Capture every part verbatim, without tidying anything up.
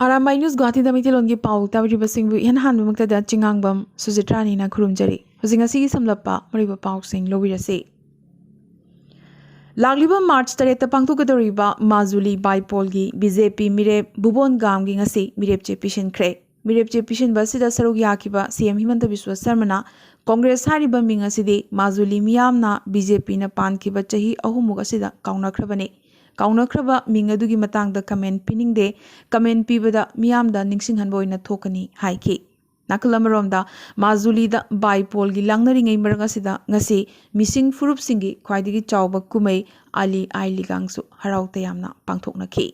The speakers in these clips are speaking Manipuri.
ꯑꯥꯔ ꯑꯥꯏ ꯅ꯭ꯌꯨꯁ ꯒꯨꯋꯥꯍꯥꯇꯤꯗ ꯃꯩꯇꯩꯂꯣꯟꯒꯤ ꯄꯥꯎ ꯇꯥꯕꯤꯔꯤꯕꯁꯤꯡꯕꯨ ꯏꯍꯥꯟ ꯍꯥꯟꯕꯃꯛꯇꯗ ꯆꯤꯉꯥꯡꯕꯝ ꯁꯨꯖꯤꯇ꯭ꯔꯥꯅꯤꯅ ꯈꯨꯔꯨꯝꯖꯔꯤ꯫ ꯍꯧꯖꯤꯛ ꯉꯁꯤꯒꯤ ꯁꯝꯂꯞꯄ ꯃꯔꯨꯑꯣꯏꯕ ꯄꯥꯎꯁꯤꯡ ꯂꯧꯕꯤꯔꯁꯤ꯫ ꯂꯥꯛꯂꯤꯕ ꯃꯥꯔꯆ ꯇꯔꯦꯠꯇ ꯄꯥꯡꯊꯣꯛꯀꯗꯧꯔꯤꯕ ꯃꯥꯖꯨꯂꯤ ꯕꯥꯏꯄꯣꯜꯒꯤ ꯕꯤ ꯖꯦ ꯄꯤ ꯃꯤꯔꯦꯞ ꯚꯨꯕꯣꯟ ꯒꯥꯝꯒꯤ ꯉꯁꯤ ꯃꯤꯔꯦꯞ ꯆꯦ ꯄꯤꯁꯤꯟꯈ꯭ꯔꯦ꯫ ꯃꯤꯔꯦꯞ ꯆꯦ ꯄꯤꯁꯤꯟꯕ ꯑꯁꯤꯗ ꯁꯔꯨꯛ ꯌꯥꯈꯤꯕ ꯁꯤ ꯑꯦꯝ ꯍꯤꯃꯟꯇ ꯕꯤꯁ꯭ꯋ ꯁꯔꯃꯅ ꯀꯣꯡꯒ꯭ꯔꯦꯁ ꯍꯥꯏꯔꯤꯕ ꯃꯤꯡ ꯑꯁꯤꯗꯤ ꯃꯥꯖꯨꯂꯤ ꯃꯤꯌꯥꯝꯅ ꯕꯤ ꯖꯦ ꯄꯤꯅ ꯄꯥꯟꯈꯤꯕ ꯆꯍꯤ ꯑꯍꯨꯝꯃꯨꯛ ꯑꯁꯤꯗ ꯀꯥꯎꯅꯈ꯭ꯔꯕꯅꯤ꯫ ꯀꯥꯎꯅꯈ꯭ꯔꯕ ꯃꯤꯡ ꯑꯗꯨꯒꯤ ꯃꯇꯥꯡꯗ ꯀꯃꯦꯟ ꯄꯤꯅꯤꯡꯗꯦ꯫ ꯀꯃꯦꯟ ꯄꯤꯕꯗ ꯃꯤꯌꯥꯝꯗ ꯅꯤꯡꯁꯤꯡꯍꯟꯕ ꯑꯣꯏꯅ ꯊꯣꯛꯀꯅꯤ ꯍꯥꯏꯈꯤ꯫ ꯅꯥꯀꯜ ꯑꯃꯔꯣꯝꯗ ꯃꯥꯖꯨꯂꯤꯗ ꯕꯥꯏꯄꯣꯜꯒꯤ ꯂꯥꯡꯅꯔꯤꯉꯩ ꯃꯔꯛ ꯑꯁꯤꯗ ꯉꯁꯤ ꯃꯤꯁꯤꯡ ꯐꯨꯔꯨꯞꯁꯤꯡꯒꯤ ꯈ꯭ꯋꯥꯏꯗꯒꯤ ꯆꯥꯎꯕ ꯀꯨꯝꯍꯩ ꯑꯥꯂꯤ ꯑꯥꯏ ꯂꯤꯒꯥꯡꯁꯨ ꯍꯔꯥꯎ ꯇꯌꯥꯝꯅ ꯄꯥꯡꯊꯣꯛꯅꯈꯤ꯫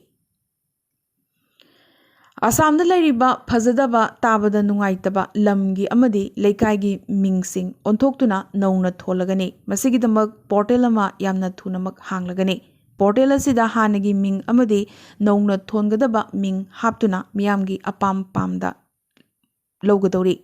ꯑꯁꯥꯝꯗ ꯂꯩꯔꯤꯕ ꯐꯖꯗꯕ, ꯇꯥꯕꯗ ꯅꯨꯡꯉꯥꯏꯇꯕ ꯂꯝꯒꯤ ꯑꯃꯗꯤ ꯂꯩꯀꯥꯏꯒꯤ ꯃꯤꯡꯁꯤꯡ ꯑꯣꯟꯊꯣꯛꯇꯨꯅ ꯅꯧꯅ ꯊꯣꯜꯂꯒꯅꯤ꯫ ꯃꯁꯤꯒꯤꯗꯃꯛ ꯄꯣꯔꯇꯦꯜ ꯑꯃ ꯌꯥꯝꯅ ꯊꯨꯅꯃꯛ ꯍꯥꯡꯂꯒꯅꯤ꯫ ꯄꯣꯔꯇꯦꯜ ꯑꯁꯤꯗ ꯍꯥꯟꯅꯒꯤ ꯃꯤꯡ ꯑꯃꯗꯤ ꯅꯧꯅ ꯊꯣꯟꯒꯗꯕ ꯃꯤꯡ ꯍꯥꯞꯇꯨꯅ ꯃꯤꯌꯥꯝꯒꯤ ꯑꯄꯥꯝ ꯄꯥꯝꯗ ꯂꯧꯒꯗꯧꯔꯤ꯫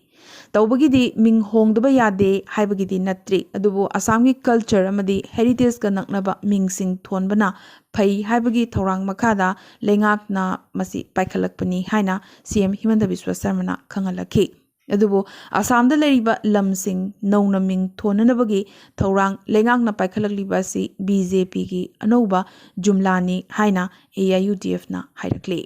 ꯇꯧꯕꯒꯤꯗꯤ ꯃꯤꯡ ꯍꯣꯡꯗꯕ ꯌꯥꯗꯦ ꯍꯥꯏꯕꯒꯤꯗꯤ ꯅꯠꯇ꯭ꯔꯤ, ꯑꯗꯨꯕꯨ ꯑꯁꯥꯝꯒꯤ ꯀꯜꯆꯔ ꯑꯃꯗꯤ ꯍꯦꯔꯤꯇꯦꯖꯀ ꯅꯛꯅꯕ ꯃꯤꯡꯁꯤꯡ ꯊꯣꯟꯕꯅ ꯐꯩ ꯍꯥꯏꯕꯒꯤ ꯊꯧꯔꯥꯡ ꯃꯈꯥꯗ ꯂꯩꯉꯥꯛꯅ ꯃꯁꯤ ꯄꯥꯏꯈꯠꯂꯛꯄꯅꯤ ꯍꯥꯏꯅ ꯁꯤ ꯑꯦꯝ ꯍꯤꯃꯟꯇ ꯕꯤꯁ꯭ꯋ ꯁꯔꯃꯅ ꯈꯪꯍꯜꯂꯛꯈꯤ꯫ ꯑꯗꯨꯕꯨ ꯑꯁꯥꯝꯗ ꯂꯩꯔꯤꯕ ꯂꯝꯁꯤꯡ ꯅꯧꯅ ꯃꯤꯡ ꯊꯣꯟꯅꯅꯕꯒꯤ ꯊꯧꯔꯥꯡ ꯂꯩꯉꯥꯛꯅ ꯄꯥꯏꯈꯠꯂꯛꯂꯤꯕ ꯑꯁꯤ ꯕꯤ ꯖꯦ ꯄꯤꯒꯤ ꯑꯅꯧꯕ ꯖꯨꯝꯂꯥꯅꯤ ꯍꯥꯏꯅ ꯑꯦ ꯑꯥꯏ ꯌꯨ ꯗꯤ ꯑꯦꯐꯅ ꯍꯥꯏꯔꯛꯂꯤ꯫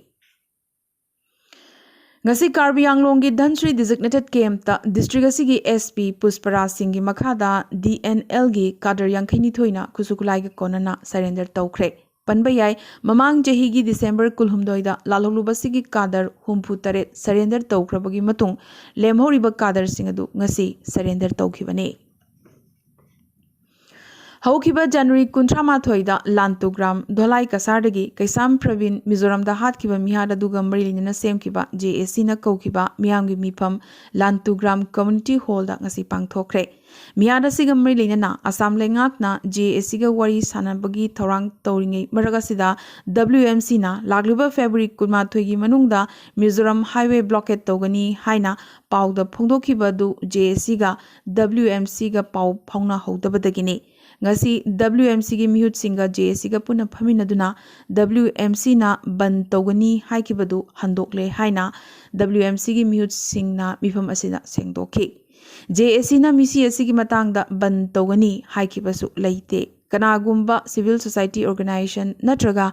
ꯉꯁꯤ ꯀꯥꯔꯕꯤ ꯑꯪꯂꯣꯡꯒꯤ ꯙꯟꯁ꯭ꯔꯤ ꯗꯤꯖꯤꯒꯅꯦꯇꯦꯗ ꯀꯦꯝꯞꯇ ꯗꯤꯁꯇ꯭ꯔꯤꯛ ꯑꯁꯤꯒꯤ ꯑꯦꯁ ꯄꯤ ꯄꯨꯁꯄꯔꯥꯖ ꯁꯤꯡꯒꯤ ꯃꯈꯥꯗ ꯗꯤ ꯑꯦꯟ ꯑꯦꯜꯒꯤ ꯀꯥꯗꯔ ꯌꯥꯡꯈꯩꯅꯤꯊꯣꯏꯅ ꯈꯨꯠꯁꯨ ꯈꯨꯠꯂꯥꯏꯒ ꯀꯣꯟꯅꯅ ꯁꯔꯦꯟꯗꯔ ꯇꯧꯈ꯭ꯔꯦ꯫ ꯄꯟꯕ ꯌꯥꯏ, ꯃꯃꯥꯡ ꯆꯍꯤꯒꯤ ꯗꯤꯁꯦꯝꯕꯔ ꯀꯨꯟꯍꯨꯝꯗꯣꯏꯗ ꯂꯥꯜꯍꯧꯂꯨꯕꯁꯤꯒꯤ ꯀꯥꯗꯔ ꯍꯨꯝꯐꯨ ꯇꯔꯦꯠ ꯁꯔꯦꯟꯗꯔ ꯇꯧꯈ꯭ꯔꯕꯒꯤ ꯃꯇꯨꯡ ꯂꯦꯝꯍꯧꯔꯤꯕ ꯀꯥꯗꯔꯁꯤꯡ ꯑꯗꯨ ꯉꯁꯤ ꯁꯔꯦꯟꯗꯔ ꯇꯧꯈꯤꯕꯅꯤ꯫ ꯍꯧꯈꯤꯕ ꯖꯅꯋꯥꯔꯤ ꯀꯨꯟꯊ꯭ꯔꯥ ꯃꯥꯊꯣꯏꯗ ꯂꯥꯟꯇꯨꯒ꯭ꯔꯥꯝ ꯙꯣꯂꯥꯏ ꯀꯁꯥꯔꯗꯒꯤ ꯀꯩꯁꯥꯝ ꯄ꯭ꯔꯕꯤꯟ ꯃꯤꯖꯣꯔꯥꯝꯗ ꯍꯥꯠꯈꯤꯕ ꯃꯤꯍꯥꯠ ꯑꯗꯨꯒ ꯃꯔꯤ ꯂꯩꯅꯅ ꯁꯦꯝꯈꯤꯕ ꯖꯦ ꯑꯦ ꯁꯤꯅ ꯀꯧꯈꯤꯕ ꯃꯤꯌꯥꯝꯒꯤ ꯃꯤꯐꯝ ꯂꯥꯟꯇꯨꯒ꯭ꯔꯥꯝ ꯀꯝꯃ꯭ꯌꯨꯅꯤꯇꯤ ꯍꯣꯜꯗ ꯉꯁꯤ ꯄꯥꯡꯊꯣꯛꯈ꯭ꯔꯦ꯫ ꯃꯤꯍꯥꯠ ꯑꯁꯤꯒ ꯃꯔꯤ ꯂꯩꯅꯅ ꯑꯁꯥꯝ ꯂꯩꯉꯥꯛꯅ ꯖꯦ ꯑꯦ ꯁꯤꯒ ꯋꯥꯔꯤ ꯁꯥꯟꯅꯕꯒꯤ ꯊꯧꯔꯥꯡ ꯇꯧꯔꯤꯉꯩ ꯃꯔꯛ ꯑꯁꯤꯗ ꯗꯕ꯭ꯂꯤꯎ ꯑꯦꯝ ꯁꯤꯅ ꯂꯥꯛꯂꯤꯕ ꯐꯦꯕ꯭ꯔꯨꯋꯥꯔꯤ ꯀꯨꯟꯃꯥꯊꯣꯏꯒꯤ ꯃꯅꯨꯡꯗ ꯃꯤꯖꯣꯔꯥꯝ ꯍꯥꯏꯋꯦ ꯕ꯭ꯂꯣꯀꯦꯠ ꯇꯧꯒꯅꯤ ꯍꯥꯏꯅ ꯄꯥꯎꯗ ꯐꯣꯡꯗꯣꯛꯈꯤꯕ ꯑꯗꯨ ꯖꯦ ꯑꯦ ꯁꯤꯒ ꯗꯕ꯭ꯂꯤꯎ ꯑꯦꯝ ꯁꯤꯒ ꯄꯥꯎ ꯐꯥꯎꯅꯍꯧꯗꯕꯗꯒꯤꯅꯤ꯫ ꯉꯁꯤ WMCꯒꯤ ꯃꯤꯍꯨꯠꯁꯤꯡꯒ JACꯒ ꯄꯨꯟꯅ ꯐꯝꯃꯤꯟꯅꯗꯨꯅ WMCꯅ ꯕꯟ ꯇꯧꯒꯅꯤ ꯍꯥꯏꯈꯤꯕꯗꯨ ꯍꯟꯗꯣꯛꯂꯦ ꯍꯥꯏꯅ WMCꯒꯤ ꯃꯤꯍꯨꯠꯁꯤꯡꯅ ꯃꯤꯐꯝ ꯑꯁꯤꯗ ꯁꯦꯡꯗꯣꯛꯈꯤ꯫ JACꯅ ꯃꯤꯁꯤ ꯑꯁꯤꯒꯤ ꯃꯇꯥꯡꯗ ꯕꯟ ꯇꯧꯒꯅꯤ ꯍꯥꯏꯈꯤꯕꯁꯨ ꯂꯩꯇꯦ꯫ ꯀꯅꯥꯒꯨꯝꯕ civil society organization ꯅꯠꯇ꯭ꯔꯒ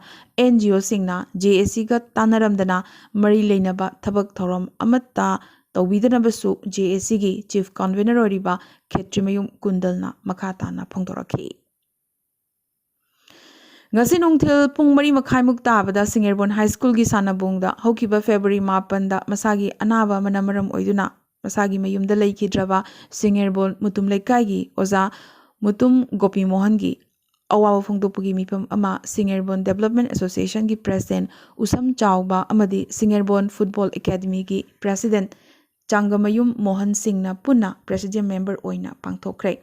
NGOꯁꯤꯡꯅ JACꯒ ꯇꯥꯟꯅꯔꯝꯗꯅ ꯃꯔꯤ ꯂꯩꯅꯕ ꯊꯕꯛ ꯊꯧꯔꯝ ꯑꯃꯠꯇ ꯇꯧꯕꯤꯗꯅꯕꯁꯨ JACꯒꯤ chief convener ꯑꯣꯏꯔꯤꯕ ꯈꯦꯇ꯭ꯔꯤꯃꯌꯨꯝ ꯀꯨꯟꯗꯜꯅ ꯃꯈꯥ ꯇꯥꯅ ꯐꯣꯡꯗꯣꯔꯛꯈꯤ꯫ ꯉꯁꯤ ꯅꯨꯡꯊꯤꯜ ꯄꯨꯡ ꯃꯔꯤ ꯃꯈꯥꯏꯃꯨꯛ ꯇꯥꯕꯗ ꯁꯤꯡꯉꯦꯔꯕꯣꯟ ꯍꯥꯏ ꯁ꯭ꯀꯨꯜꯒꯤ ꯁꯥꯟꯅꯕꯨꯡꯗ ꯍꯧꯈꯤꯕ ꯐꯦꯕ꯭ꯔꯨꯋꯥꯔꯤ ꯃꯥꯄꯟꯗ ꯃꯁꯥꯒꯤ ꯑꯅꯥꯕ ꯑꯃꯅ ꯃꯔꯝ ꯑꯣꯏꯗꯨꯅ ꯃꯁꯥꯒꯤ ꯃꯌꯨꯝꯗ ꯂꯩꯈꯤꯗ꯭ꯔꯕ ꯁꯤꯡꯉꯦꯔꯕꯣꯟ ꯃꯨꯇꯨꯝ ꯂꯩꯀꯥꯏꯒꯤ ꯑꯣꯖꯥ ꯃꯨꯇꯨꯝ ꯒꯣꯄꯤ ꯃꯣꯍꯟꯒꯤ ꯑꯋꯥꯕ ꯐꯣꯡꯗꯣꯛꯄꯒꯤ ꯃꯤꯐꯝ ꯑꯃ ꯁꯤꯡꯉꯦꯔꯕꯣꯟ Development Associationꯒꯤ president ꯎꯁꯝ ꯆꯥꯎꯕ ꯑꯃꯗꯤ ꯁꯤꯡꯉꯦꯔꯕꯣꯟ Football Academyꯒꯤ president ꯆꯥꯡꯒꯃꯌꯨꯝ ꯃꯣꯍꯟ ꯁꯤꯡꯅ ꯄꯨꯟꯅ president member ꯑꯣꯏꯅ ꯄꯥꯡꯊꯣꯛꯈ꯭ꯔꯦ꯫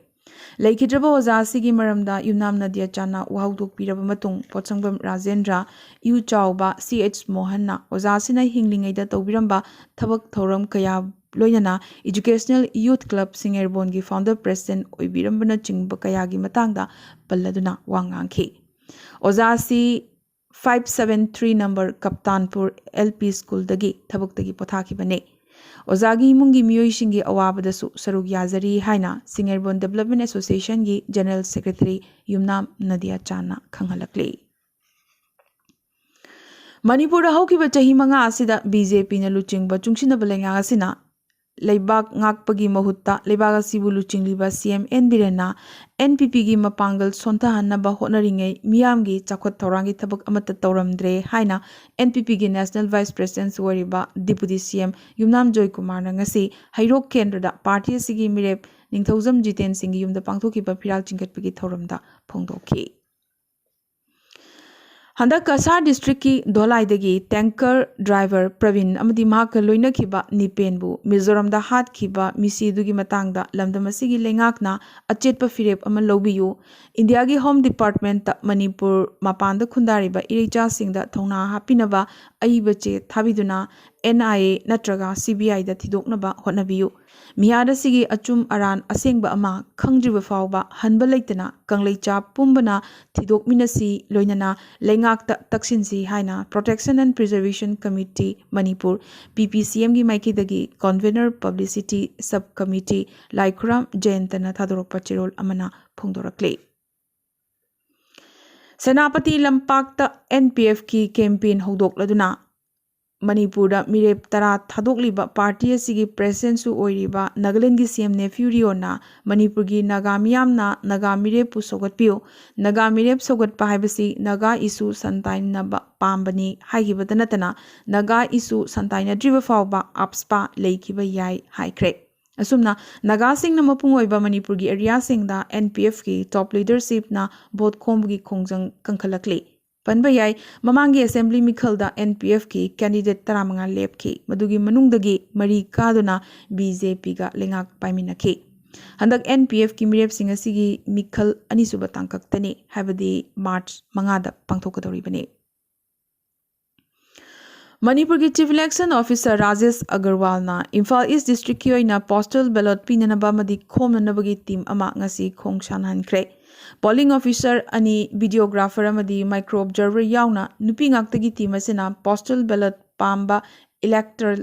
ꯂꯩꯈꯤꯗ꯭ꯔꯕ ꯑꯣꯖꯥ ꯑꯁꯤꯒꯤ ꯃꯔꯝꯗ ꯌꯨꯝꯅꯥꯝ ꯅꯗꯤꯌꯥ ꯆꯥꯟꯅ ꯋꯥꯍꯧꯗꯣꯛꯄꯤꯔꯕ ꯃꯇꯨꯡ, ꯄꯣꯠꯁꯪꯕꯝ ꯔꯥꯖꯦꯟꯗ꯭ꯔ, ꯏꯎ ꯆꯥꯎꯕ ꯁꯤ ꯑꯩꯆ ꯃꯣꯍꯟꯅ ꯑꯣꯖꯥ ꯑꯁꯤꯅ ꯍꯤꯡꯂꯤꯉꯩꯗ ꯇꯧꯕꯤꯔꯝꯕ ꯊꯕꯛ ꯊꯧꯔꯝ ꯀꯌꯥ ꯂꯣꯏꯅꯅ Educational Youth Club ꯁꯤꯡꯉꯦꯔꯕꯣꯟꯒꯤ founder president ꯑꯣꯏꯕꯤꯔꯝꯕꯅꯆꯤꯡꯕ ꯀꯌꯥꯒꯤ ꯃꯇꯥꯡꯗ ꯄꯜꯂꯗꯨꯅ ꯋꯥ ꯉꯥꯡꯈꯤ꯫ ꯑꯣꯖꯥ ꯑꯁꯤ five seven three number ꯀꯞꯇꯥꯟꯄꯨꯔ LP ꯁ꯭ꯀꯨꯜꯗꯒꯤ ꯊꯕꯛꯇꯒꯤ ꯄꯣꯊꯥꯈꯤꯕꯅꯤ꯫ ꯑꯣꯖꯥꯒꯤ ꯏꯃꯨꯡꯒꯤ ꯃꯤꯑꯣꯏꯁꯤꯡꯒꯤ ꯑꯋꯥꯕꯗꯁꯨ ꯁꯔꯨꯛ ꯌꯥꯖꯔꯤ ꯍꯥꯏꯅ ꯁꯤꯡꯉꯦꯔꯕꯣꯟ Development Associationꯒꯤ general secretary ꯌꯨꯝꯅꯥꯝ ꯅꯗꯤꯌꯥ ꯆꯥꯟꯅ ꯈꯪꯍꯜꯂꯛꯂꯤ꯫ ꯃꯅꯤꯄꯨꯔꯗ ꯍꯧꯈꯤꯕ ꯆꯍꯤ ꯃꯉꯥ ꯑꯁꯤꯗ BJPꯅ ꯂꯨꯆꯤꯡꯕ ꯆꯨꯡꯁꯤꯟꯅꯕ ꯂꯩꯉꯥꯛ ꯑꯁꯤꯅ ꯂꯩꯕꯥꯛ ꯉꯥꯛꯄꯒꯤ ꯃꯍꯨꯠꯇ ꯂꯩꯕꯥꯛ ꯑꯁꯤꯕꯨ ꯂꯨꯆꯤꯡꯂꯤꯕ CM N ꯕꯤꯔꯦꯟꯅ NPPꯒꯤ ꯃꯄꯥꯡꯒꯜ ꯁꯣꯟꯊꯍꯟꯅꯕ ꯍꯣꯠꯅꯔꯤꯉꯩ ꯃꯤꯌꯥꯝꯒꯤ ꯆꯥꯎꯈꯠ ꯊꯧꯔꯥꯡꯒꯤ ꯊꯕꯛ ꯑꯃꯠꯇ ꯇꯧꯔꯝꯗ꯭ꯔꯦ ꯍꯥꯏꯅ NPPꯒꯤ national vice presidentꯁꯨ ꯑꯣꯏꯔꯤꯕ Deputy CM ꯌꯨꯝꯅꯥꯝ ꯖꯣꯏꯀꯨꯃꯥꯔꯅ ꯉꯁꯤ ꯍꯩꯔꯣꯛ ꯀꯦꯟꯗ꯭ꯔꯗ party ꯑꯁꯤꯒꯤ ꯃꯤꯔꯦꯞ ꯅꯤꯡꯊꯧꯖꯝ ꯖꯤꯇꯦꯟ ꯁꯤꯡꯒꯤ ꯌꯨꯝꯗ ꯄꯥꯡꯊꯣꯛꯈꯤꯕ ꯐꯤꯔꯥꯜ ꯆꯤꯡꯈꯠꯄꯒꯤ ꯊꯧꯔꯝꯗ ꯐꯣꯡꯗꯣꯛꯈꯤ꯫ ꯍꯟꯗꯛ ꯀꯁꯥꯔ districtꯀꯤ ꯙꯣꯂꯥꯏꯗꯒꯤ tanker driver ꯄ꯭ꯔꯕꯤꯟ ꯑꯃꯗꯤ ꯃꯍꯥꯛꯀ ꯂꯣꯏꯅꯈꯤꯕ ꯅꯤꯄꯦꯟꯕꯨ ꯃꯤꯖꯣꯔꯥꯝꯗ ꯍꯥꯠꯈꯤꯕ ꯃꯤꯁꯤ ꯑꯗꯨꯒꯤ ꯃꯇꯥꯡꯗ ꯂꯝꯗꯝ ꯑꯁꯤꯒꯤ ꯂꯩꯉꯥꯛꯅ ꯑꯆꯦꯠꯄ ꯐꯤꯔꯦꯞ ꯑꯃ ꯂꯧꯕꯤꯌꯨ, ꯏꯟꯗꯤꯌꯥꯒꯤ Home Departmentꯇ ꯃꯅꯤꯄꯨꯔ ꯃꯄꯥꯟꯗ ꯈꯨꯟꯗꯥꯔꯤꯕ ꯏꯔꯩꯆꯥꯁꯤꯡꯗ ꯊꯧꯅꯥ ꯍꯥꯞꯄꯤꯅꯕ ꯑꯏꯕ ꯆꯦ ꯊꯥꯕꯤꯗꯨꯅ ꯑꯦꯟ ꯑꯥꯏ ꯑꯦ ꯅꯠꯇ꯭ꯔꯒ ꯁꯤ ꯕꯤ ꯑꯥꯏꯗ ꯊꯤꯗꯣꯛꯅꯕ ꯍꯣꯠꯅꯕꯤꯌꯨ꯫ ꯃꯤꯍꯥꯠ ꯑꯁꯤꯒꯤ ꯑꯆꯨꯝ ꯑꯔꯥꯟ ꯑꯁꯦꯡꯕ ꯑꯃ ꯈꯪꯗ꯭ꯔꯤꯕ ꯐꯥꯎꯕ ꯍꯟꯕ ꯂꯩꯇꯅ ꯀꯪꯂꯩꯆꯥ ꯄꯨꯝꯕꯅ ꯊꯤꯗꯣꯛꯃꯤꯟꯅꯁꯤ, ꯂꯣꯏꯅꯅ ꯂꯩꯉꯥꯛꯇ ꯇꯛꯁꯤꯟꯁꯤ ꯍꯥꯏꯅ Protection and Preservation Committee Manipur, ꯄꯤ ꯄꯤ ꯁꯤ ꯑꯦꯝꯒꯤ ꯃꯥꯏꯀꯩꯗꯒꯤ Convener Publicity Sub Committee ꯂꯥꯏꯈꯨꯔꯥꯝ ꯖꯌꯟꯇꯅ ꯊꯥꯗꯣꯔꯛꯄ ꯆꯦꯔꯣꯜ ꯑꯃꯅ ꯐꯣꯡꯗꯣꯔꯛꯂꯤ꯫ ꯁꯦꯅꯥꯄꯇꯤ ꯂꯝꯄꯥꯛꯇ ꯑꯦꯟ ꯄꯤ ꯑꯦꯐꯀꯤ campaign ꯍꯧꯗꯣꯛꯂꯗꯨꯅ ꯃꯅꯤꯄꯨꯔꯗ ꯃꯤꯔꯦꯞ ꯇꯔꯥ ꯊꯥꯗꯣꯛꯂꯤꯕ ꯄꯥꯔꯇꯤ ꯑꯁꯤꯒꯤ ꯄ꯭ꯔꯦꯁꯤꯗꯦꯟꯁꯨ ꯑꯣꯏꯔꯤꯕ ꯅꯥꯒꯥꯂꯦꯟꯒꯤ ꯁꯤ ꯑꯦꯝ ꯅꯦꯐ꯭ꯌꯨ ꯔꯤꯑꯣꯅ ꯃꯅꯤꯄꯨꯔꯒꯤ ꯅꯥꯒꯥ ꯃꯤꯌꯥꯝꯅ ꯅꯥꯒꯥ ꯃꯤꯔꯦꯞꯄꯨ ꯁꯧꯒꯠꯄꯤꯌꯨ, ꯅꯥꯒꯥ ꯃꯤꯔꯦꯞ ꯁꯧꯒꯠꯄ ꯍꯥꯏꯕꯁꯤ ꯅꯥꯒꯥ ꯏꯁꯨ ꯁꯟꯇꯥꯏꯅꯕ ꯄꯥꯝꯕꯅꯤ ꯍꯥꯏꯈꯤꯕꯇ ꯅꯠꯇꯅ ꯅꯥꯒꯥ ꯏꯁꯨ ꯁꯟꯇꯥꯏꯅꯗ꯭ꯔꯤꯕ ꯐꯥꯎꯕ ꯑꯞꯁꯄꯥ ꯂꯩꯈꯤꯕ ꯌꯥꯏ ꯍꯥꯏꯈ꯭ꯔꯦ꯫ ꯑꯁꯨꯝꯅ ꯅꯥꯒꯥꯁꯤꯡꯅ ꯃꯄꯨꯡ ꯑꯣꯏꯕ ꯃꯅꯤꯄꯨꯔꯒꯤ ꯑꯦꯔꯤꯌꯥꯁꯤꯡꯗ ꯑꯦꯟ ꯄꯤ ꯑꯦꯐꯀꯤ ꯇꯣꯞ ꯂꯤꯗꯔꯁꯤꯞꯅ ꯚꯣꯠ ꯈꯣꯝꯕꯒꯤ ꯈꯣꯡꯖꯪ ꯀꯟꯈꯠꯂꯛꯂꯤ꯫ ꯄꯟꯕ ꯌꯥꯏ, ꯃꯃꯥꯡꯒꯤ ꯑꯦꯁꯦꯝꯕ꯭ꯂꯤ ꯃꯤꯈꯜꯗ ꯑꯦꯟ ꯄꯤ ꯑꯦꯐꯀꯤ ꯀꯦꯟꯗꯤꯗꯦꯠ ꯇꯔꯥꯃꯉꯥ ꯂꯦꯞꯈꯤ꯫ ꯃꯗꯨꯒꯤ ꯃꯅꯨꯡꯗꯒꯤ ꯃꯔꯤ ꯀꯥꯗꯨꯅ ꯕꯤ ꯖꯦ ꯄꯤꯒ ꯂꯩꯉꯥꯛ ꯄꯥꯏꯃꯤꯟꯅꯈꯤ꯫ ꯍꯟꯗꯛ ꯑꯦꯟ ꯄꯤ ꯑꯦꯐꯀꯤ ꯃꯤꯔꯦꯞꯁꯤꯡ ꯑꯁꯤꯒꯤ ꯃꯤꯈꯜ ꯑꯅꯤꯁꯨꯕ ꯇꯥꯡꯀꯛꯇꯅꯤ, ꯍꯥꯏꯕꯗꯤ ꯃꯥꯔꯆ ꯃꯉꯥꯗ ꯄꯥꯡꯊꯣꯛꯀꯗꯧꯔꯤꯕꯅꯤ꯫ ꯃꯅꯤꯄꯨꯔꯒꯤ Chief Election Officer Rajesh ꯑꯒꯔꯋꯥꯜꯅ Imphal ꯏꯁ ꯗꯤꯁꯇ꯭ꯔꯤꯛꯀꯤ ꯑꯣꯏꯅ postal ballot ꯄꯤꯅꯅꯕ ꯑꯃꯗꯤ ꯈꯣꯝꯅꯅꯕꯒꯤ ꯇꯤꯝ ꯑꯃ ꯉꯁꯤ ꯈꯣꯡ ꯁꯥꯟꯅꯍꯟꯈ꯭ꯔꯦ꯫ ꯄꯣꯂꯤꯡ ꯑꯣꯐꯤꯁꯥꯔ ꯑꯅꯤ, ꯚꯤꯗꯤꯑꯣꯒ꯭ꯔꯥꯐꯔ ꯑꯃꯗꯤ ꯃꯥꯏꯀ꯭ꯔꯣ ꯑꯣꯕꯖꯥꯔꯚꯔ ꯌꯥꯎꯅ ꯅꯨꯄꯤ ꯉꯥꯛꯇꯒꯤ ꯇꯤꯝ ꯑꯁꯤꯅ postal ballot ꯄꯥꯝꯕ ꯏꯂꯦꯛꯇꯔ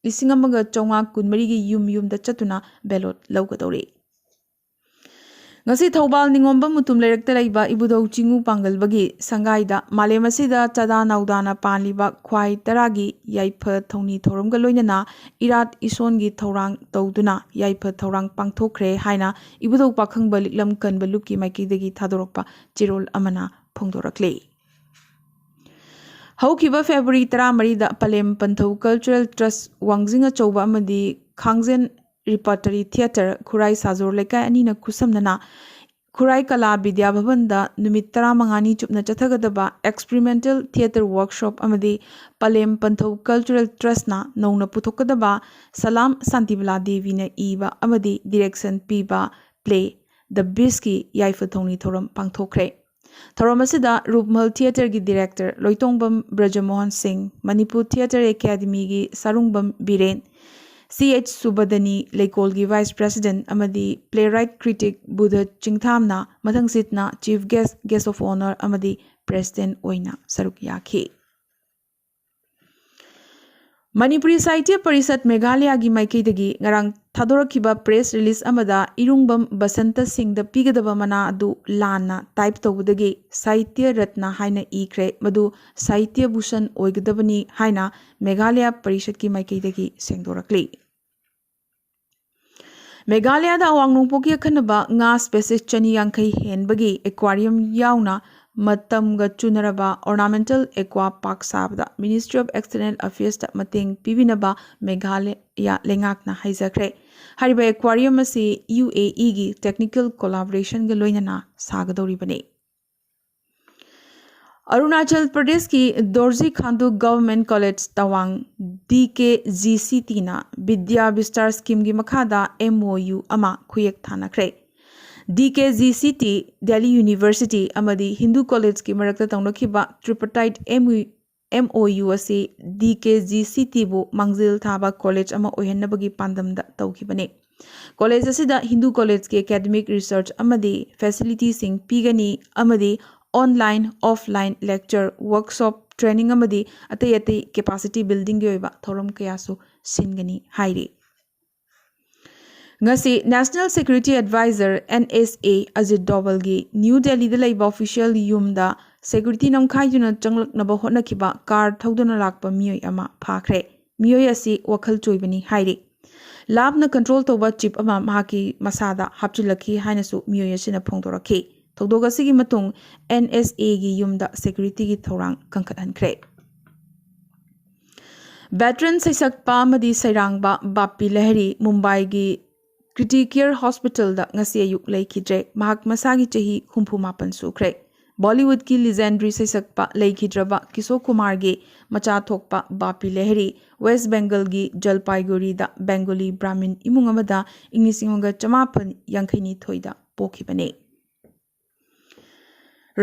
ꯂꯤꯁꯤꯡ ꯑꯃꯒ ꯆꯥꯝꯃꯉꯥ ꯀꯨꯟꯃꯔꯤꯒꯤ ꯌꯨꯝ ꯌꯨꯝꯗ ꯆꯠꯇꯨꯅ ꯕꯦꯂꯣꯠ ꯂꯧꯒꯗꯧꯔꯤ꯫ ꯉꯁꯤ ꯊꯧꯕꯥꯜ ꯅꯤꯉꯣꯝꯕꯝ ꯃꯨꯇꯨꯝ ꯂꯩꯔꯛꯇ ꯂꯩꯕ ꯏꯕꯨꯙꯧ ꯆꯤꯡꯉꯨ ꯄꯥꯡꯒꯜꯕꯒꯤ ꯁꯪꯒꯥꯏꯗ ꯃꯥꯂꯦꯝ ꯑꯁꯤꯗ ꯆꯥꯗꯥ ꯅꯥꯎꯗꯥꯅ ꯄꯥꯜꯂꯤꯕ ꯈ꯭ꯋꯥꯏ ꯇꯔꯥꯒꯤ ꯌꯥꯏꯐ ꯊꯧꯅꯤ ꯊꯧꯔꯝꯒ ꯂꯣꯏꯅꯅ ꯏꯔꯥꯠ ꯏꯁꯣꯟꯒꯤ ꯊꯧꯔꯥꯡ ꯇꯧꯗꯨꯅ ꯌꯥꯏꯐ ꯊꯧꯔꯥꯡ ꯄꯥꯡꯊꯣꯛꯈ꯭ꯔꯦ ꯍꯥꯏꯅ ꯏꯕꯨꯙꯧ ꯄꯥꯈꯪꯕ ꯂꯤꯛꯂꯝ ꯀꯟꯕ ꯂꯨꯞꯀꯤ ꯃꯥꯏꯀꯩꯗꯒꯤ ꯊꯥꯗꯣꯔꯛꯄ ꯆꯦꯔꯣꯜ ꯑꯃꯅ ꯐꯣꯡꯗꯣꯔꯛꯂꯤ꯫ ꯍꯧꯈꯤꯕ ꯐꯦꯕ꯭ꯔꯨꯋꯥꯔꯤ ꯇꯔꯥꯃꯔꯤꯗ ꯄꯂꯦꯝ ꯄꯟꯊꯧ Cultural Trust ꯋꯥꯡꯖꯤꯡ ꯑꯆꯧꯕ ꯑꯃꯗꯤ ꯈꯥꯡꯖꯦꯟ Repertory Theatre ꯈꯨꯔꯥꯏ ꯁꯥꯖꯣꯔ ꯂꯩꯀꯥꯏ ꯑꯅꯤꯅ ꯈꯨꯠꯁꯝꯅꯅ ꯈꯨꯔꯥꯏ ꯀꯂꯥ ꯕꯤꯗ꯭ꯌꯥ ꯚꯕꯟꯗ ꯅꯨꯃꯤꯠ ꯇꯔꯥꯃꯉꯥꯅꯤ ꯆꯨꯞꯅ ꯆꯠꯊꯒꯗꯕ Experimental Theatre Workshop ꯑꯃꯗꯤ ꯄꯂꯦꯝ ꯄꯟꯊꯧ Cultural Trustꯅ ꯅꯧꯅ ꯄꯨꯊꯣꯛꯀꯗꯕ ꯁꯂꯥꯝ ꯁꯥꯟꯇꯤꯕꯂꯥ ꯗꯦꯕꯤꯅ ꯏꯕ ꯑꯃꯗꯤ direction ꯄꯤꯕ play The Beastꯀꯤ ꯌꯥꯏꯐ ꯊꯧꯅꯤ ꯊꯧꯔꯝ ꯄꯥꯡꯊꯣꯛꯈ꯭ꯔꯦ꯫ ꯊꯧꯔꯝ ꯑꯁꯤꯗ ꯔꯨꯞꯃꯍꯜ ꯊꯤꯌꯦꯇꯔꯒꯤ ꯗꯤꯔꯦꯛꯇꯔ ꯂꯣꯏꯇꯣꯡꯕꯝ ꯕ꯭ꯔꯖꯃꯣꯍꯟ ꯁꯤꯡ, ꯃꯅꯤꯄꯨꯔ ꯊꯤꯌꯦꯇꯔ ꯑꯦꯀꯥꯗꯃꯤꯒꯤ ꯁꯥꯔꯨꯡꯕꯝ ꯕꯤꯔꯦꯟ, ꯁꯤ ꯑꯩꯆ ꯁꯨꯕꯗꯅꯤ ꯂꯩꯀꯣꯜꯒꯤ ꯚꯥꯏꯁ ꯄ꯭ꯔꯦꯁꯤꯗꯦꯟꯠ ꯑꯃꯗꯤ ꯄ꯭ꯂꯦꯔꯥꯏꯠ ꯀ꯭ꯔꯤꯇꯤꯛ ꯕꯨꯙ ꯆꯤꯡꯊꯥꯝꯅ ꯃꯊꯪꯁꯤꯠꯅ chief guest, guest of honour ꯑꯃꯗꯤ ꯄ꯭ꯔꯦꯁꯤꯗꯦꯟꯠ ꯑꯣꯏꯅ ꯁꯔꯨꯛ ꯌꯥꯈꯤ꯫ ꯃꯅꯤꯄꯨꯔꯤ ꯁꯥꯍꯤꯇ꯭ꯌ ꯄꯔꯤꯁꯠ ꯃꯦꯘꯥꯂꯌꯒꯤ ꯃꯥꯏꯀꯩꯗꯒꯤ ꯉꯔꯥꯡ ꯊꯥꯗꯣꯔꯛꯈꯤꯕ ꯄ꯭ꯔꯦꯁ ꯔꯤꯂꯤꯖ ꯑꯃꯗ ꯏꯔꯨꯡꯕꯝ ꯕꯁꯟꯇ ꯁꯤꯡꯗ ꯄꯤꯒꯗꯕ ꯃꯅꯥ ꯑꯗꯨ ꯂꯥꯟꯅ ꯇꯥꯏꯞ ꯇꯧꯕꯗꯒꯤ ꯁꯥꯍꯤꯇ꯭ꯌ ꯔꯠꯅ ꯍꯥꯏꯅ ꯏꯈ꯭ꯔꯦ, ꯃꯗꯨ ꯁꯥꯍꯤꯇ꯭ꯌ ꯚꯨꯁꯟ ꯑꯣꯏꯒꯗꯕꯅꯤ ꯍꯥꯏꯅ ꯃꯦꯘꯥꯂꯌ ꯄꯔꯤꯁꯠꯀꯤ ꯃꯥꯏꯀꯩꯗꯒꯤ ꯁꯦꯡꯗꯣꯔꯛꯂꯤ꯫ ꯃꯦꯘꯥꯂꯌꯗ ꯑꯋꯥꯡ ꯅꯣꯡꯄꯣꯛꯀꯤ ꯑꯈꯟꯅꯕ ꯉꯥ ꯁ꯭ꯄꯦꯁꯤꯁ ꯆꯅꯤ ꯌꯥꯡꯈꯩ ꯍꯦꯟꯕꯒꯤ ꯑꯦꯀ꯭ꯋꯥꯔꯤꯌꯝ ꯌꯥꯎꯅ ꯃꯇꯝꯒ ꯆꯨꯅꯔꯕ ꯑꯣꯔꯅꯥꯃꯦꯟꯇꯦꯜ ꯑꯦꯀ꯭ꯋꯥ ꯄꯥꯔꯛ ꯁꯥꯕꯗ ꯃꯤꯅꯤꯁꯇ꯭ꯔꯤ ꯑꯣꯐ ꯑꯦꯛꯁꯇꯔꯅꯦꯜ ꯑꯐꯤꯌꯔꯁꯇ ꯃꯇꯦꯡ ꯄꯤꯕꯤꯅꯕ ꯃꯦꯘꯥꯂꯌ ꯂꯩꯉꯥꯛꯅ ꯍꯥꯏꯖꯈ꯭ꯔꯦ꯫ ꯍꯥꯏꯔꯤꯕ ꯑꯦꯀ꯭ꯋꯥꯔꯤꯌꯝ ꯑꯁꯤ ꯌꯨ ꯑꯦ ꯏꯒꯤ ꯇꯦꯛꯅꯤꯀꯦꯜ ꯀꯣꯂꯥꯕꯣꯔꯦꯁꯟꯒ ꯂꯣꯏꯅꯅ ꯁꯥꯒꯗꯧꯔꯤꯕꯅꯤ꯫ ꯑꯔꯨꯅꯥꯆꯜ ꯄ꯭ꯔꯗꯦꯁꯀꯤ ꯗꯣꯔꯖꯤ ꯈꯥꯟꯗꯨ ꯒꯚꯔꯟꯃꯦꯟꯠ ꯀꯣꯂꯦꯖ ꯇꯋꯥꯡ, ꯗꯤ ꯀꯦ ꯖꯤ ꯁꯤ ꯇꯤꯅ ꯕꯤꯗ꯭ꯌꯥ ꯕꯤꯁꯇꯥꯔ ꯁ꯭ꯀꯤꯝꯒꯤ ꯃꯈꯥꯗ ꯑꯦꯝ ꯑꯣ ꯌꯨ ꯑꯃ ꯈꯨꯌꯦꯛ ꯊꯥꯅꯈ꯭ꯔꯦ꯫ D K G C T, Delhi university ꯑꯃꯗꯤ ꯍꯤꯟꯗꯨ ꯀꯣꯂꯦꯖꯀꯤ ꯃꯔꯛꯇ ꯇꯧꯅꯈꯤꯕ ꯇ꯭ꯔꯤꯄꯔꯇꯥꯏꯠ ꯑꯦꯝ ꯑꯣ ꯌꯨ ꯑꯁꯤ ꯗꯤ ꯀꯦ ꯖꯤ ꯁꯤ ꯇꯤꯕꯨ ꯃꯥꯡꯖꯤꯜ ꯊꯥꯕ ꯀꯣꯂꯦꯖ ꯑꯃ ꯑꯣꯏꯍꯟꯅꯕꯒꯤ ꯄꯥꯟꯗꯝꯗ ꯇꯧꯈꯤꯕꯅꯤ꯫ ꯀꯣꯂꯦꯖ ꯑꯁꯤꯗ ꯍꯤꯟꯗꯨ ꯀꯣꯂꯦꯖꯀꯤ ꯑꯦꯀꯥꯗꯃꯤꯛ ꯔꯤꯁꯔꯆ ꯑꯃꯗꯤ ꯐꯦꯁꯤꯂꯤꯇꯤꯁꯤꯡ ꯄꯤꯒꯅꯤ ꯑꯃꯗꯤ online, offline lecture, workshop, training ꯑꯃꯗꯤ ꯑꯇꯩ ꯑꯇꯩ ꯀꯦꯄꯥꯁꯤꯇꯤ ꯕꯤꯜꯗꯤꯡꯒꯤ ꯑꯣꯏꯕ ꯊꯧꯔꯝ ꯀꯌꯥꯁꯨ ꯁꯤꯟꯒꯅꯤ ꯍꯥꯏꯔꯤ꯫ ꯉꯁꯤ national security adviser, N S A, Ajit ꯗꯣꯚꯜꯒꯤ ꯅ꯭ꯌꯨ ꯗꯦꯜꯂꯤꯗ ꯂꯩꯕ ꯑꯣꯐꯤꯁꯤꯌꯦꯜ ꯌꯨꯝꯗ ꯁꯦꯀ꯭ꯌꯨꯔꯤꯇꯤ ꯅꯝꯈꯥꯏꯗꯨꯅ ꯆꯪꯂꯛꯅꯕ ꯍꯣꯠꯅꯈꯤꯕ ꯀꯥꯔ ꯊꯧꯗꯨꯅ ꯂꯥꯛꯄ ꯃꯤꯑꯣꯏ ꯑꯃ ꯐꯥꯈ꯭ꯔꯦ꯫ ꯃꯤꯑꯣꯏ ꯑꯁꯤ ꯋꯥꯈꯜ ꯆꯣꯏꯕꯅꯤ ꯍꯥꯏꯔꯤ꯫ ꯂꯥꯞꯅ ꯀꯟꯇ꯭ꯔꯣꯜ ꯇꯧꯕ ꯆꯤꯞ ꯑꯃ ꯃꯍꯥꯛꯀꯤ ꯃꯁꯥꯗ ꯍꯥꯞꯆꯤꯜꯂꯛꯈꯤ ꯍꯥꯏꯅꯁꯨ ꯃꯤꯑꯣꯏ ꯑꯁꯤꯅ ꯐꯣꯡꯗꯣꯔꯛꯈꯤ꯫ ꯊꯧꯗꯣꯛ ꯑꯁꯤꯒꯤ ꯃꯇꯨꯡ ꯑꯦꯟ ꯑꯦꯁ ꯑꯦꯒꯤ ꯌꯨꯝꯗ ꯁꯦꯀ꯭ꯌꯨꯔꯤꯇꯤꯒꯤ ꯊꯧꯔꯥꯡ ꯀꯟꯈꯠꯍꯟꯈ꯭ꯔꯦ꯫ ꯚꯦꯇꯔꯟ ꯁꯩꯁꯛꯄ ꯑꯃꯗꯤ ꯁꯩꯔꯥꯡꯕ ꯕꯥꯄꯤ ꯂꯍꯔꯤ ꯃꯨꯝꯕꯥꯏꯒꯤ ꯀ꯭ꯔꯤꯇꯤ ꯀꯦꯌꯔ ꯍꯣꯁꯄꯤꯇꯥꯜꯗ ꯉꯁꯤ ꯑꯌꯨꯛ ꯂꯩꯈꯤꯗ꯭ꯔꯦ꯫ ꯃꯍꯥꯛ ꯃꯁꯥꯒꯤ ꯆꯍꯤ ꯍꯨꯝꯐꯨ ꯃꯥꯄꯟ ꯁꯨꯈ꯭ꯔꯦ꯫ ꯕꯣꯂꯤꯋꯨꯗꯀꯤ ꯂꯤꯖꯦꯟꯗꯔꯤ ꯁꯩꯁꯛꯄ ꯂꯩꯈꯤꯗ꯭ꯔꯕ ꯀꯤꯁꯣꯔ ꯀꯨꯃꯥꯔꯒꯤ ꯃꯆꯥ ꯊꯣꯛꯄ ꯕꯥꯄꯤ ꯂꯍꯔꯤ ꯋꯦꯁ꯭ꯠ ꯕꯦꯡꯒꯜꯒꯤ ꯖꯜꯄꯥꯏꯒꯨꯔꯤꯗ ꯕꯦꯡꯒꯣꯂꯤ ꯕ꯭ꯔꯥꯍꯃꯤꯟ ꯏꯃꯨꯡ ꯑꯃꯗ ꯏꯪ ꯂꯤꯁꯤꯡ ꯑꯃꯒ ꯆꯃꯥꯄꯟ ꯌꯥꯡꯈꯩ ꯅꯤꯊꯣꯏꯗ ꯄꯣꯛꯈꯤꯕꯅꯤ꯫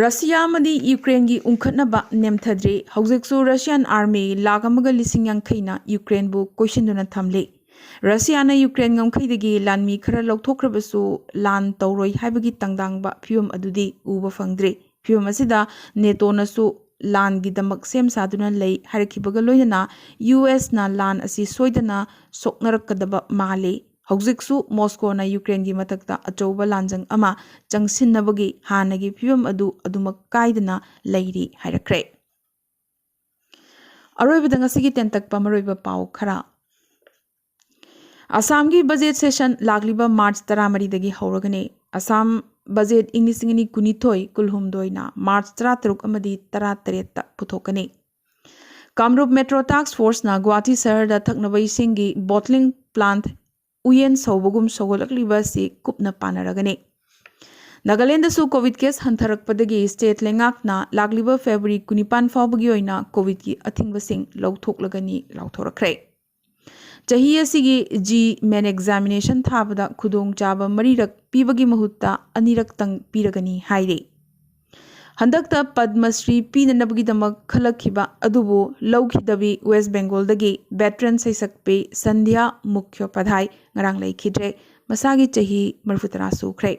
ꯔꯁꯤꯌꯥ ꯑꯃꯗꯤ ꯌꯨꯀ꯭ꯔꯦꯟꯒꯤ ꯎꯪꯈꯠꯅꯕ ꯅꯦꯝꯊꯗ꯭ꯔꯤ꯫ ꯍꯧꯖꯤꯛꯁꯨ ꯔꯁꯤꯌꯥꯟ ꯑꯥꯔꯃꯤ ꯂꯥꯈ ꯑꯃꯒ ꯂꯤꯁꯤꯡ ꯌꯥꯡꯈꯩꯅ ꯌꯨꯀ꯭ꯔꯦꯟꯕꯨ ꯀꯣꯏꯁꯤꯟꯗꯨꯅ ꯊꯝꯂꯤ꯫ ꯔꯁꯤꯌꯥꯅ ꯌꯨꯀ꯭ꯔꯦꯟ ꯉꯝꯈꯩꯗꯒꯤ ꯂꯥꯟꯃꯤ ꯈꯔ ꯂꯧꯊꯣꯛꯈ꯭ꯔꯕꯁꯨ, ꯂꯥꯟ ꯇꯧꯔꯣꯏ ꯍꯥꯏꯕꯒꯤ ꯇꯥꯡꯗꯥꯡꯕ ꯐꯤꯚꯝ ꯑꯗꯨꯗꯤ ꯎꯕ ꯐꯪꯗ꯭ꯔꯤ꯫ ꯐꯤꯚꯝ ꯑꯁꯤꯗ ꯅꯦꯇꯣꯅꯁꯨ ꯂꯥꯟꯒꯤꯗꯃꯛ ꯁꯦꯝ ꯁꯥꯗꯨꯅ ꯂꯩ ꯍꯥꯏꯔꯛꯈꯤꯕꯒ ꯂꯣꯏꯅꯅ, ꯌꯨ ꯑꯦꯁꯅ ꯂꯥꯟ ꯑꯁꯤ ꯁꯣꯏꯗꯅ ꯁꯣꯛꯅꯔꯛꯀꯗꯕ ꯃꯥꯜꯂꯤ꯫ ꯍꯧꯖꯤꯛꯁꯨ ꯃꯣꯁꯀꯣꯅ ꯌꯨꯀ꯭ꯔꯦꯟꯒꯤ ꯃꯊꯛꯇ ꯑꯆꯧꯕ ꯂꯥꯟꯖꯪ ꯑꯃ ꯆꯪꯁꯤꯟꯅꯕꯒꯤ ꯍꯥꯟꯅꯒꯤ ꯐꯤꯚꯝ ꯑꯗꯨ ꯑꯗꯨꯃꯛ ꯀꯥꯏꯗꯅ ꯂꯩꯔꯤ ꯍꯥꯏꯔꯛꯈ꯭ꯔꯦ꯫ ꯑꯔꯣꯏꯕꯗ ꯉꯁꯤꯒꯤ ꯇꯦꯟꯇꯛꯄ ꯃꯔꯨꯑꯣꯏꯕ ꯄꯥꯎ ꯈꯔ꯫ ꯑꯁꯥꯝꯒꯤ ꯕꯖꯦꯠ ꯁꯦꯁꯟ ꯂꯥꯛꯂꯤꯕ ꯃꯥꯔꯆ ꯇꯔꯥꯃꯔꯤꯗꯒꯤ ꯍꯧꯔꯒꯅꯤ꯫ ꯑꯁꯥꯝ ꯕꯖꯦꯠ ꯏꯪ ꯂꯤꯁꯤꯡ ꯑꯅꯤ ꯀꯨꯟꯅꯤꯊꯣꯏ ꯀꯨꯟꯍꯨꯝꯗꯣꯏꯅ ꯃꯥꯔꯆ ꯇꯔꯥꯇꯔꯨꯛ ꯑꯃꯗꯤ ꯇꯔꯥꯇꯔꯦꯠꯇ ꯄꯨꯊꯣꯛꯀꯅꯤ꯫ ꯀꯥꯃꯔꯨꯞ ꯃꯦꯇ꯭ꯔꯣ ꯇꯥꯛꯁ ꯐꯣꯔꯁꯅ ꯒꯨꯋꯥꯍꯥꯇꯤ ꯁꯍꯔꯗ ꯊꯛꯅꯕ ꯏꯁꯤꯡꯒꯤ ꯕꯣꯇ꯭ꯂꯤꯡ ꯄ꯭ꯂꯥꯟꯠ ꯎꯌꯦꯟ ꯁꯧꯕꯒꯨꯝ ꯁꯧꯒꯠꯂꯛꯂꯤꯕ ꯑꯁꯤ ꯀꯨꯞꯅ ꯄꯥꯅꯔꯒꯅꯤ꯫ ꯅꯥꯒꯥꯂꯦꯟꯗꯁꯨ ꯀꯣꯚꯤꯗ ꯀꯦꯁ ꯍꯟꯊꯔꯛꯄꯗꯒꯤ ꯁ꯭ꯇꯦꯠ ꯂꯩꯉꯥꯛꯅ ꯂꯥꯛꯂꯤꯕ ꯐꯦꯕ꯭ꯔꯨꯋꯥꯔꯤ ꯀꯨꯟꯅꯤꯄꯥꯟ ꯐꯥꯎꯕꯒꯤ ꯑꯣꯏꯅ ꯀꯣꯚꯤꯗꯀꯤ ꯑꯊꯤꯡꯕꯁꯤꯡ ꯂꯧꯊꯣꯛꯂꯒꯅꯤ ꯂꯥꯎꯊꯣꯔꯛꯈ꯭ꯔꯦ꯫ ꯆꯍꯤ ꯑꯁꯤꯒꯤ ꯖꯤ ꯃꯦꯟ ꯑꯦꯛꯖꯥꯃꯤꯅꯦꯁꯟ ꯊꯥꯕꯗ ꯈꯨꯗꯣꯡꯆꯥꯕ ꯃꯔꯤꯔꯛ ꯄꯤꯕꯒꯤ ꯃꯍꯨꯠꯇ ꯑꯅꯤꯔꯛꯇꯪ ꯄꯤꯔꯒꯅꯤ ꯍꯥꯏꯔꯤ꯫ ꯍꯟꯗꯛꯇ ꯄꯗꯃ ꯁ꯭ꯔꯤ ꯄꯤꯅꯅꯕꯒꯤꯗꯃꯛ ꯈꯜꯂꯛꯈꯤꯕ ꯑꯗꯨꯕꯨ ꯂꯧꯈꯤꯗꯕꯤ ꯋꯦꯁ ꯕꯦꯡꯒꯣꯜꯗꯒꯤ ꯚꯦꯇꯔꯟ ꯁꯩꯁꯛꯄꯤ ꯁꯟꯙ꯭ꯌꯥ ꯃꯨꯈ꯭ꯌꯣꯄꯥꯙꯥꯏ ꯉꯔꯥꯡ ꯂꯩꯈꯤꯗ꯭ꯔꯦ꯫ ꯃꯁꯥꯒꯤ ꯆꯍꯤ ꯃꯔꯤꯐꯨꯇꯔꯥ ꯁꯨꯈ꯭ꯔꯦ꯫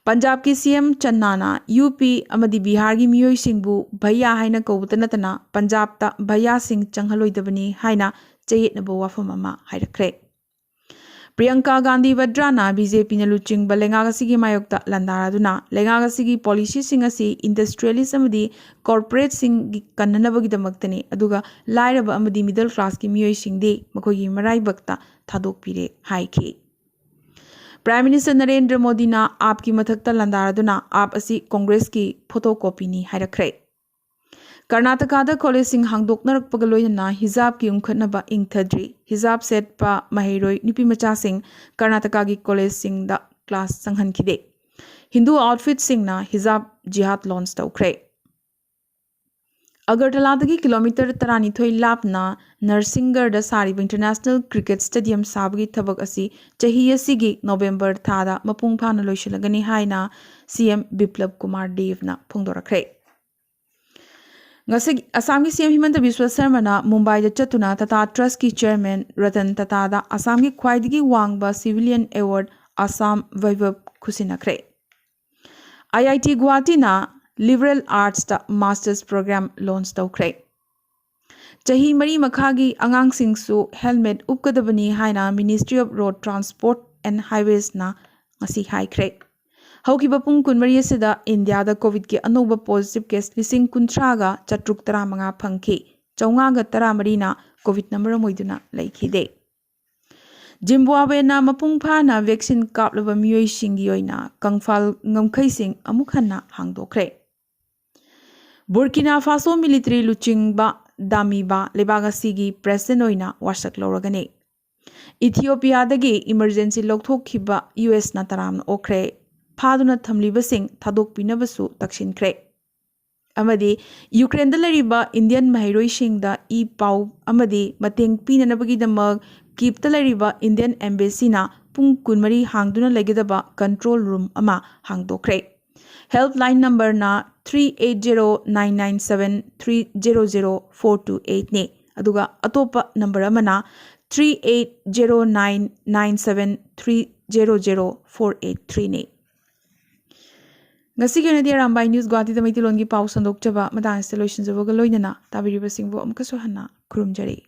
ꯄꯟꯖꯥꯕꯀꯤ ꯁꯤ ꯑꯦꯝ ꯆꯟꯅꯥꯅ ꯌꯨ ꯄꯤ ꯑꯃꯗꯤ ꯕꯤꯍꯥꯔꯒꯤ ꯃꯤꯑꯣꯏꯁꯤꯡꯕꯨ ꯚꯩꯌꯥ ꯍꯥꯏꯅ ꯀꯧꯕꯇ ꯅꯠꯇꯅ ꯄꯟꯖꯥꯕꯇ ꯚꯩꯌꯥꯁꯤꯡ ꯆꯪꯍꯜꯂꯣꯏꯗꯕꯅꯤ ꯍꯥꯏꯅ ꯆꯌꯦꯠꯅꯕ ꯋꯥꯐꯝ ꯑꯃ ꯍꯥꯏꯔꯛꯈ꯭ꯔꯦ꯫ ꯄ꯭ꯔꯤꯌꯪꯀꯥ ꯒꯥꯟꯙꯤ ꯋꯗ꯭ꯔꯥꯅ ꯕꯤ ꯖꯦ ꯄꯤꯅ ꯂꯨꯆꯤꯡꯕ ꯂꯩꯉꯥꯛ ꯑꯁꯤꯒꯤ ꯃꯥꯌꯣꯛꯇ ꯂꯥꯟꯗꯥꯔꯗꯨꯅ ꯂꯩꯉꯥꯛ ꯑꯁꯤꯒꯤ ꯄꯣꯂꯤꯁꯤꯁꯤꯡ ꯑꯁꯤ ꯏꯟꯗꯁꯇ꯭ꯔꯤꯌꯦꯂꯤꯁ ꯑꯃꯗꯤ ꯀꯣꯔꯄꯣꯔꯦꯠꯁꯤꯡꯒꯤ ꯀꯟꯅꯅꯕꯒꯤꯗꯃꯛꯇꯅꯤ, ꯑꯗꯨꯒ ꯂꯥꯏꯔꯕ ꯑꯃꯗꯤ ꯃꯤꯗꯜ ꯀ꯭ꯂꯥꯁꯀꯤ ꯃꯤꯑꯣꯏꯁꯤꯡꯗꯤ ꯃꯈꯣꯏꯒꯤ ꯃꯔꯥꯏꯕꯛꯇ ꯊꯥꯗꯣꯛꯄꯤꯔꯦ ꯍꯥꯏꯈꯤ꯫ ꯄ꯭ꯔꯥꯏꯝ ꯃꯤꯅꯤꯁꯇꯔ ꯅꯔꯦꯟꯗ꯭ꯔ ꯃꯣꯗꯤꯅ ꯑꯥꯞꯀꯤ ꯃꯊꯛꯇ ꯂꯥꯟꯗꯥꯔꯗꯨꯅ ꯑꯥꯞ ꯑꯁꯤ ꯀꯣꯡꯒ꯭ꯔꯦꯁꯀꯤ ꯐꯣꯇꯣ ꯀꯣꯄꯤꯅꯤ ꯍꯥꯏꯔꯛꯈ꯭ꯔꯦ꯫ ꯀꯔꯅꯥꯇꯀꯥꯗ ꯀꯣꯂꯦꯖꯁꯤꯡ ꯍꯥꯡꯗꯣꯛꯅꯔꯛꯄꯒ ꯂꯣꯏꯅꯅ ꯍꯤꯖꯥꯕꯀꯤ ꯎꯪꯈꯠꯅꯕ ꯏꯪꯊꯗ꯭ꯔꯤ꯫ ꯍꯤꯖꯥꯕ ꯁꯦꯠꯄ ꯃꯍꯩꯔꯣꯏ ꯅꯨꯄꯤꯃꯆꯥꯁꯤꯡ ꯀꯔꯅꯥꯇꯀꯥꯒꯤ ꯀꯣꯂꯦꯖꯁꯤꯡꯗ ꯀ꯭ꯂꯥꯁ ꯆꯪꯍꯟꯈꯤꯗꯦ꯫ ꯍꯤꯟꯗꯨ ꯑꯥꯎꯠꯐꯤꯠꯁꯤꯡꯅ ꯍꯤꯖꯥꯕ ꯖꯤꯍꯥꯗ ꯂꯣꯟꯆ ꯇꯧꯈ꯭ꯔꯦ꯫ ꯑꯒꯔꯇꯂꯥꯗꯒꯤ ꯀꯤꯂꯣꯃꯤꯇꯔ ꯇꯔꯥꯅꯤꯊꯣꯏ ꯂꯥꯞꯅ ꯅꯔꯁꯤꯡꯒꯔꯗ ꯁꯥꯔꯤꯕ ꯏꯟꯇꯔꯅꯦꯁꯅꯦꯜ ꯀ꯭ꯔꯤꯀꯦꯠ ꯁ꯭ꯇꯦꯗꯤꯌꯝ ꯁꯥꯕꯒꯤ ꯊꯕꯛ ꯑꯁꯤ ꯆꯍꯤ ꯑꯁꯤꯒꯤ ꯅꯣꯕꯦꯝꯕꯔ ꯊꯥꯗ ꯃꯄꯨꯡ ꯐꯥꯅ ꯂꯣꯏꯁꯤꯜꯂꯒꯅꯤ ꯍꯥꯏꯅ ꯁꯤ ꯑꯦꯝ ꯕꯤꯄ꯭ꯂꯕ ꯀꯨꯃꯥꯔ ꯗꯦꯕꯅ ꯐꯣꯡꯗꯣꯔꯛꯈ꯭ꯔꯦ꯫ ꯉꯁꯤ ꯑꯁꯥꯝꯒꯤ ꯁꯤ ꯑꯦꯝ ꯍꯤꯃꯟꯇ ꯕꯤꯁ꯭ꯋ ꯁꯔꯃꯅ ꯃꯨꯝꯕꯥꯏꯗ ꯆꯠꯇꯨꯅ ꯇꯥꯇꯥ ꯇ꯭ꯔꯁꯀꯤ ꯆꯤꯌꯔꯃꯦꯟ ꯔꯇꯟ ꯇꯥꯇꯥꯗ ꯑꯁꯥꯝꯒꯤ ꯈ꯭ꯋꯥꯏꯗꯒꯤ ꯋꯥꯡꯕ ꯁꯤꯚꯤꯂꯤꯌꯟ ꯑꯦꯋꯥꯔꯗ ꯑꯁꯥꯝ ꯚꯩꯚꯕ ꯈꯨꯠꯁꯤꯟꯅꯈ꯭ꯔꯦ꯫ ꯑꯥꯏ ꯑꯥꯏ ꯇꯤ ꯒꯨꯋꯥꯍꯥꯇꯤꯅ ꯂꯤꯕꯔꯦꯜ ꯑꯥꯔꯠꯁꯇ ꯃꯥꯁꯇꯔꯁ ꯄ꯭ꯔꯣꯒ꯭ꯔꯥꯝ ꯂꯣꯟꯆ ꯇꯧꯈ꯭ꯔꯦ꯫ ꯆꯍꯤ ꯃꯔꯤ ꯃꯈꯥꯒꯤ ꯑꯉꯥꯡꯁꯤꯡꯁꯨ ꯍꯦꯜꯃꯦꯠ ꯎꯞꯀꯗꯕꯅꯤ ꯍꯥꯏꯅ Ministry of Road Transport and Highwaysꯅ ꯉꯁꯤ ꯍꯥꯏꯈ꯭ꯔꯦ꯫ ꯍꯧꯈꯤꯕ ꯄꯨꯡ ꯀꯨꯟꯃꯔꯤ ꯑꯁꯤꯗ ꯏꯟꯗꯤꯌꯥꯗ ꯀꯣꯚꯤꯗꯀꯤ ꯑꯅꯧꯕ ꯄꯣꯖꯤꯇꯤꯚ ꯀꯦꯁ ꯂꯤꯁꯤꯡ ꯀꯨꯟꯊ꯭ꯔꯥꯒ ꯆꯥꯇ꯭ꯔꯨꯛ ꯇꯔꯥꯃꯉꯥ ꯐꯪꯈꯤ꯫ ꯆꯥꯝꯃꯉꯥꯒ ꯇꯔꯥꯃꯔꯤꯅ ꯀꯣꯚꯤꯗꯅ ꯃꯔꯝ ꯑꯣꯏꯗꯨꯅ ꯂꯩꯈꯤꯗꯦ꯫ ꯖꯤꯝꯕꯥꯕ꯭ꯋꯦꯅ ꯃꯄꯨꯡ ꯐꯥꯅ ꯚꯦꯛꯁꯤꯟ ꯀꯥꯞꯂꯕ ꯃꯤꯑꯣꯏꯁꯤꯡꯒꯤ ꯑꯣꯏꯅ ꯀꯪꯐꯥꯜ ꯉꯝꯈꯩꯁꯤꯡ ꯑꯃꯨꯛ ꯍꯟꯅ ꯍꯥꯡꯗꯣꯛꯈ꯭ꯔꯦ꯫ ꯕꯨꯔꯀꯤꯅꯥ ꯐꯥꯁꯣ ꯃꯤꯂꯤꯇꯔꯤ ꯂꯨꯆꯤꯡꯕ ꯗꯥꯃꯤꯕꯥ ꯂꯩꯕꯥꯛ ꯑꯁꯤꯒꯤ ꯄ꯭ꯔꯦꯁꯤꯗꯦꯟ ꯑꯣꯏꯅ ꯋꯥꯁꯛ ꯂꯧꯔꯒꯅꯤ꯫ ꯏꯊꯤꯑꯣꯄꯤꯌꯥꯗꯒꯤ ꯏꯃꯔꯖꯦꯟꯁꯤ ꯂꯧꯊꯣꯛꯈꯤꯕ ꯌꯨ ꯑꯦꯁꯅ ꯇꯔꯥꯝꯅ ꯑꯣꯛꯈ꯭ꯔꯦ꯫ ꯐꯥꯗꯨꯅ ꯊꯝꯂꯤꯕꯁꯤꯡ ꯊꯥꯗꯣꯛꯄꯤꯅꯕꯁꯨ ꯇꯛꯁꯤꯟꯈ꯭ꯔꯦ꯫ ꯑꯃꯗꯤ ꯌꯨꯀ꯭ꯔꯦꯟꯗ ꯂꯩꯔꯤꯕ ꯏꯟꯗꯤꯌꯟ ꯃꯍꯩꯔꯣꯏꯁꯤꯡꯗ ꯏ ꯄꯥꯎ ꯑꯃꯗꯤ ꯃꯇꯦꯡ ꯄꯤꯅꯅꯕꯒꯤꯗꯃꯛ ꯀꯤꯞꯇ ꯂꯩꯔꯤꯕ ꯏꯟꯗꯤꯌꯟ ꯑꯦꯝꯕꯦꯁꯤꯅ ꯄꯨꯡ ꯀꯨꯟꯃꯔꯤ ꯍꯥꯡꯗꯨꯅ ꯂꯩꯒꯗꯕ ꯀꯟꯇ꯭ꯔꯣꯜ ꯔꯨꯝ ꯑꯃ ꯍꯥꯡꯗꯣꯛꯈ꯭ꯔꯦ꯫ ꯍꯦꯜꯞꯂꯥꯏꯟ ꯅꯝꯕꯔꯅ three eight zero nine nine seven three zero zero four two eight ꯅꯤ꯫ ꯑꯗꯨꯒ ꯑꯇꯣꯞꯄ ꯅꯝꯕꯔ ꯑꯃꯅ three eight zero nine nine seven three zero zero four eight three ꯅꯤ꯫ ꯉꯁꯤꯒꯤ ꯑꯣꯏꯅꯗꯤ ꯑꯔꯥꯝꯕꯥꯏ ꯅ꯭ꯌꯨꯁ ꯒꯨꯋꯥꯍꯥꯇꯤꯗ ꯃꯩꯇꯩꯂꯣꯟꯒꯤ ꯄꯥꯎ ꯁꯟꯗꯣꯛꯆꯕ ꯃꯇꯥꯡ ꯑꯁꯤꯗ ꯂꯣꯏꯁꯤꯟꯖꯕꯒ ꯂꯣꯏꯅꯅ ꯇꯥꯕꯤꯔꯤꯕꯁꯤꯡꯕꯨ ꯑꯃꯨꯛꯀꯁꯨ ꯍꯟꯅ ꯈꯨꯔꯨꯝꯖꯔꯤ꯫